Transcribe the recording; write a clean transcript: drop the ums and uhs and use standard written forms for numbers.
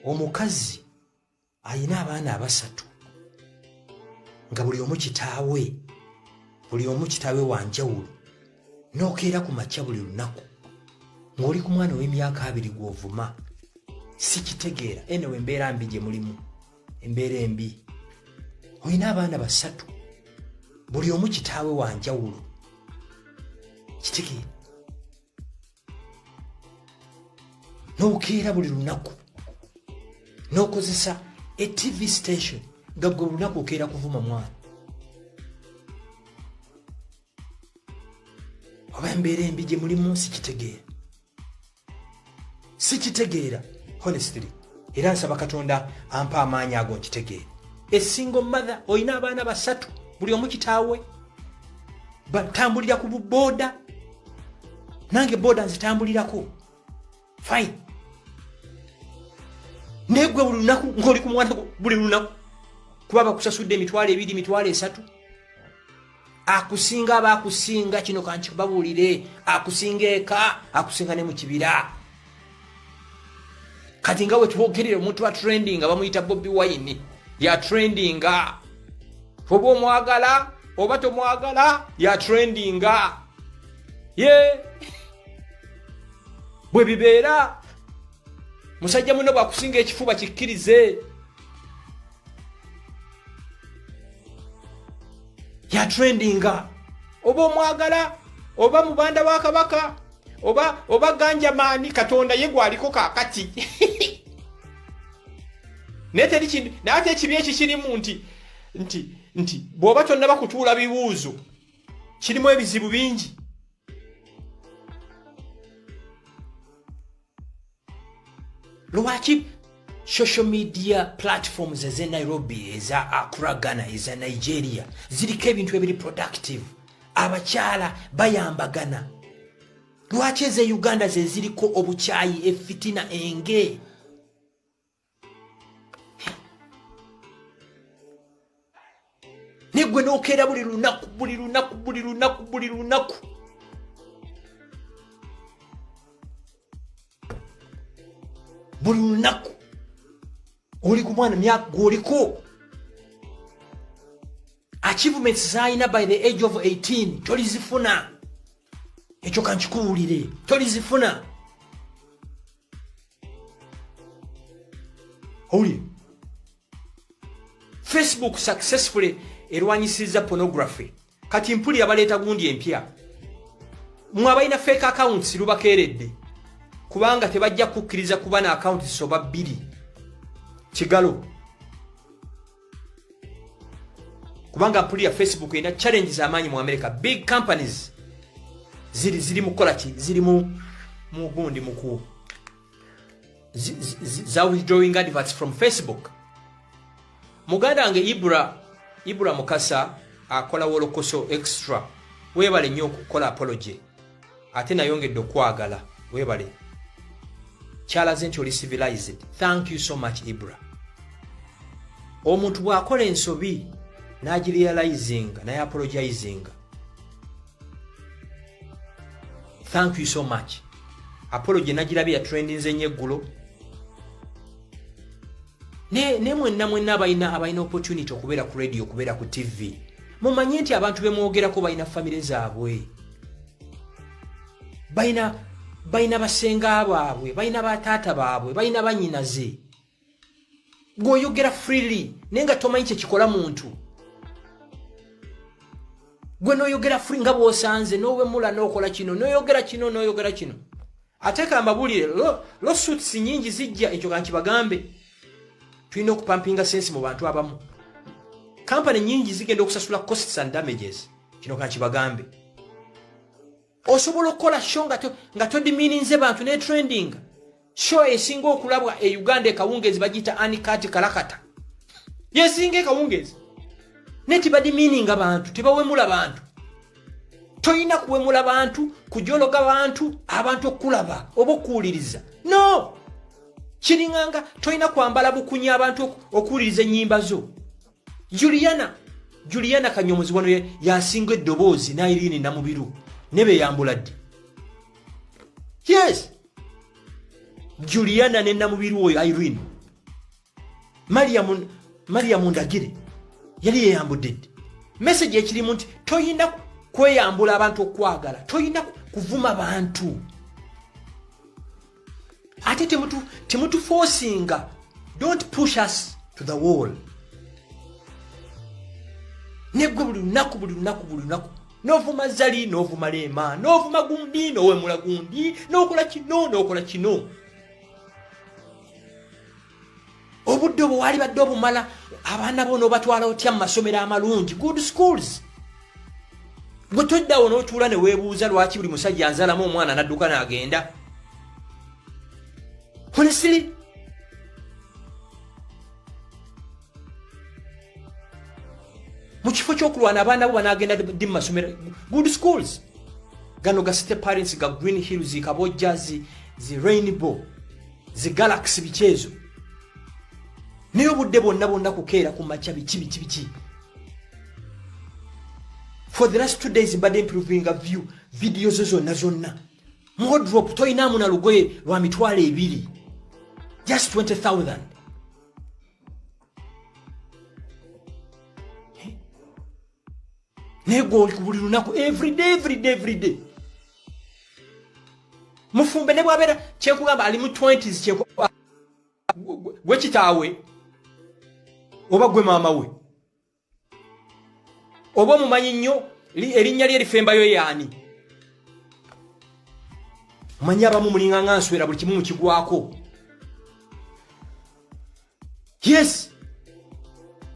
Omukazi alina abaana abasatu nga buli omu kitaawe, buli omu kitaawe wa njawulo, n'okeera ku makya buli lunaku ng'oli ku mwana ow'emyaka 20 gw'ovuma. Sikitegeera. Enewe embeera mbi gye mulimu, embeera embi. Olina abaana basatu, buli omu kitaawe wa njawulo. Kitegeera? N'okeera buli lunaku n'okozesa a TV station nga gwe lunaku okeera kuvuma mwana. Oba embeera embi gye mulimu, sikitegeera, sikitegeera honestly. Era nsaba Katonda ampa amaanyi ago nkitegeera. A single mother, olina abaana basatu, buli omu kitaawe, batambulira ku bubooda. Nange booda nzitambulirako, fine, naye gwe buli lunaku ng'oli ku mwana, buli lunaku, kuba bakusasudde 20,000, 30,000. Akusinga aba akusinga. Kino kankikubabuulire, akusinga eka, akusinga ne mu kibira. Kati nga wetwogerera, omuntu wa trending bamuyita Bobi Wine, ya trendinga, oba omwagala oba tomwagala, ya trendinga. Ye bwe bibeera, musajja muno bwakusinga ekifuba, kikkirize, ya trendinga, oba omwagala oba mubanda wa kabaka oba ganjamaani. Katonda ye gwaliko kakati, naye teri kintu. Naye ate ekibi ekikirimu nti bw'oba tonnaba kutuula bibuuzo, kirimu ebizibu bingi. Lwaki social media platforms eze Nairobi, eza Accra Ghana, eza Nigeria ziriko ebintu ebiri productive, abakyala bayambagana? Lwaki eze Uganda ze ziriko obukyayi, efitina, enge? Negwe nokeera buli lunaku, buli lunaku, buli lunaku, buli lunaku, buli lunaku oli ku mwana myaka gwoliko, achievements zalina by the age of 18 tolizifuna. Ekyo kankikuwulire, tolizifuna. Owulire, Facebook successfully erwanyisizza pornography. Kati mpulira baleeta gundi empya. Mwe abalina fake accounts, lubakeeredde, kubanga tebajja kukkiriza kuba na accounts soba bbiri kigalo, kubanga mpulira Facebook erina challenges amaanyi mu America. Big companies ziri mu kukola ki? Ziri mu gundi, muku za withdrawing adverts from Facebook. Muganda wange Ibra Mukasa akola wolokoso extra, weebale nnyo okukola apology. Ate nayongedde okwagala, weebale, kyalaze nti oli civilized. Thank you so much, Ibra. Omuntu bw'akola ensobi n'agirealizinga naye apologizinga, thank you so much. Apology nagirabye, ya trendinze nnyo eggulo. Ne mwenna mwenna abalina opportunity okubeera ku radio, okubeera ku TV, mumanye nti abantu bemwogerako balina famire zaabwe, balina basenga baabwe, balina bataata baabwe, balina banyinaze. Gweoyogera freely naye nga tomanyi kyekikola muntu. Gwe noyogera free nga bwosanze, nowemula, nokola kino, noyogera kino, noyogera kino. Ate kambabulire, lawsuits nyingi zijja. Ekyo kankibagambe, tulina okupampinga sense mu bantu abamu. Kampani nyingi zigenda okusasula costs and damages. Kino kankibagambe, osobola okukola show nga todimininze bantu ne trending. Show esinga okulabwa e Uganda ekawungezi bagiyita Anikati Kalakata, yesinga ekawungezi, naye tebadimininga bantu, tebawemula bantu. Toyina kuwemula bantu, kujologa bantu, abantu okulaba oba okuwuliriza. No, kiringanga tolina kwambala bukunya abantu okuwuliriza ennyimba zo. Juliana Kanyomozi wano yasinga eddoboozi nairini Namubiru ne beyambula ddi? Yes, Juliana ne Namubiru oyo Irene. Mariamu, Mariamu Ndagire yali yeyambudde ddi? Message ekirimu nti toyina kweyambula abantu okwagala, toyina kuvuma bantu, ate temutuforcinga, don't push us to the wall. Negwe buli lunaku, buli lunaku, buli lunaku novuma Zali, novuma Leema, novuma gundi, nowemula gundi, nokola kino, nokola kino. Obudde obwo waali badde obumala abaana bo nobatwala otya mu masomero amalungi, good schools? Gwe toddawo n'otuula ne weebuuza lwaki buli musajja anzalamu omwana n'adduka n'agenda? Honestly, mu kifo ky'okulwana abaana bo banaagenda ddi mu masomero, good schools, gano ga city parents, ga Green Hills, Kabojja, zi Rainbow, zi Galaxy, biki ezo. Naye obudde bwonna bwonna kukeera ku makya, biki biki biki. For the last 2 days mbadde improvinga view video zo zonna zonna. Wardrobe toyinaamu na lugoye lwa 20,000, just 20,000. Naye gwe buli lunaku, everyday, everyday, everyday, mufumbe ne bwabeera kyenkugamba ali mu 20s, gwe kitaawe oba gwe maama we oba omumanyi nnyo, erinnya lye lifembayo yaani? Omanyi abamu mulinga nga nswera, buli kimu mukigwako. Yes.